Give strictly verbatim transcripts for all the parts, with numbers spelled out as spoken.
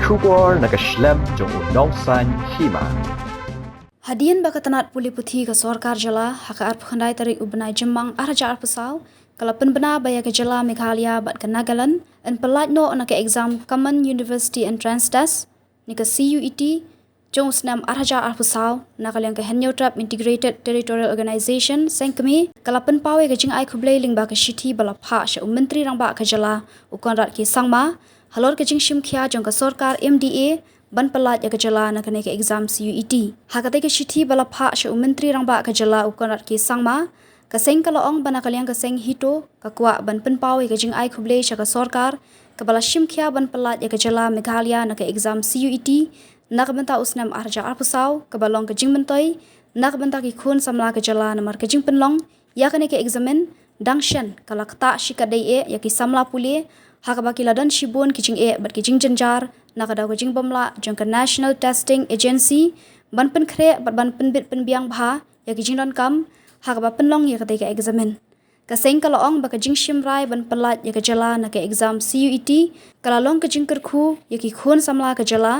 Khubor na ka shlem jong u nongsan hima. Hadien ba ka tnat pule puthi ka sorkar jylla ha ka arphew khyndai tarik u bnai Jymmang arhajar arphew saw ka la pynbna ba ïa ka jylla Meghalaya bad ka Nagaland yn pyllait noh na ka exam Common University Entrance Test ne ka C U E T jong u snem arhajar arphew saw na ka liang ka Hynñiewtrep Integrated Territorial Organization seng kmie ka la pynpaw ïa ka jingai khublei lyngba ka shithi ba la phah sha u Myntri Rangbah ka jylla u Conrad K Sangma halor ka jingshim khia jong ka sorkar M D A ban pyllait ïa ka jylla na kane ka exam C U E T. Ha katei ka shithi ba la phah sha u Myntri Rangbah ka jylla u Conrad K Sangma, ka seng ka la ong ba na ka liang ka seng HITO ka kwah ban pynpaw ïa ka jingai khublei sha ka sorkar kaba la shim khia ban pyllait ïa ka jylla Meghalaya na ka exam C U E T na ka bynta u snem arhajar arphew saw kaba long ka jingmyntoi na ka bynta ki khun samla ka jylla namar ka jingpynlong ïa kane ka exam dang shen ka la ktah shikatdei eh ïa ki samla pule ha kaba ki la don shibun ki jingeh bad ki jingjynjar na ka daw ka jingbymlah jong ka National Testing Agency ban pynkhreh bad ban pynbit pynbiang bha ïa ki jingdonkam ha kaba pynlong ïa katei ka exam. Ka seng ka la ong ba ka jingshim rai ban pyllait ïa ka jylla na ka exam C U E T ka la long ka jingkyrkhu ïa ki khun samla ka jylla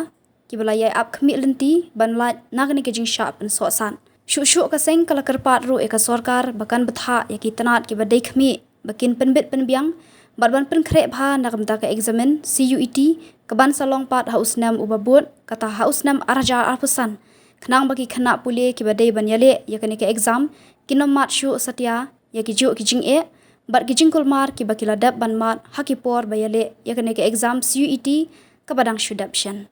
kiba la ïai ap khmih lynti ban lait na kane ka jingshah pynsohsat. Shuh shuh ka seng ka la kyrpad ruh ïa ka sorkar ba kan bthah ïa ki tnat kiba dei khmih ba kin pynbit pynbiang bad ban pynkhreh bha na ka bynta ka exam C U E T ka ban sa long pat ha u snem uba bud, kata ha u snem arhajar arphew san, khnang ba ki khynnah pule kiba dei ban ïaleh ïa kane ka exam kin ym mad shuh satia ïa ki juh ki jingeh bad ki jingkulmar kiba ki la dep ban mad ha ki por ba ïaleh ïa kane ka exam C U E T kaba dang shu dep shen.